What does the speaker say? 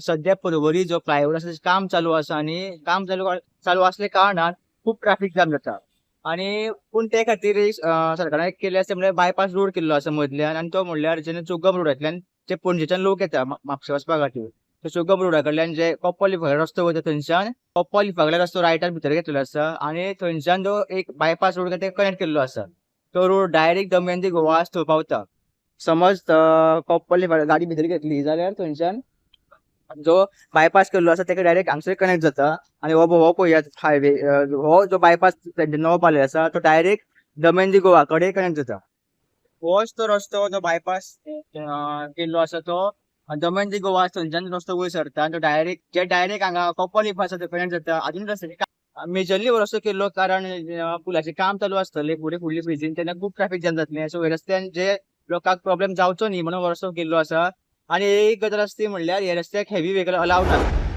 सद्या पर्वरी जो फ्लायओवर आसा तेजें काम चालू आसा आणि काम चालू चालू असल्या कारणान खूब ट्राफिक जाम जाता. आणि पूण ते खातीर एक सरकारान एक केल्ले आसा म्हणल्यार बायपास रोड केल्लो आसा मदल्यान. आनी तो म्हणल्यार जेन्ना चोगम रोडांतल्यान जे पणजेच्यान लोक येता म्हापशा वचपा खातीर, तो चोगम रोडा कडल्यान जे कोप्पोली रस्तो वयता थंयच्यान कोप्पोली रस्तो रायटान भितर घेतलेलो आसा आणि थंयच्यान जो एक बायपास रोड ते कनेक्ट केल्लो आसा. तो रोड डायरेक्ट दमयन दी गोवा थंय पावता. समज कोप्पोली गाडी भितर घेतली जाल्यार थंयच्यान जो बायपास केल्लो आसा तेका डायरेक्ट हांगसर कनेक्ट जाता. आनी हो हो पळयात हायवे, हो जो बायपास तेंचे नवो बांदलेलो आसा तो डायरेक्ट दमयन दी गोवा कडेन कनेक्ट जाता. होच तो रस्तो जो बायपास केल्लो आसा तो दमयन दी गोवा थंयच्यान रस्तो वयर सरता आनी तो डायरेक्ट जे डायरेक्ट हांगा कोप्पोली आसा थंय कनेक्ट जाता. आजून रस्त्याचें मेजरली हो रस्तो केल्लो कारण पुलाचें काम चालू आसतलें फुडें फुडली फेजीन, तेन्ना खूब ट्राफीक जाम जातलें. सो रस्त्यान जे लोकांक प्रॉब्लेम जावचो न्ही म्हणून हो रस्तो केल्लो आसा. आनी एक गजाल आसा ती म्हणल्यार ह्या रस्त्याक हेवी व्हेकल अलावड ना.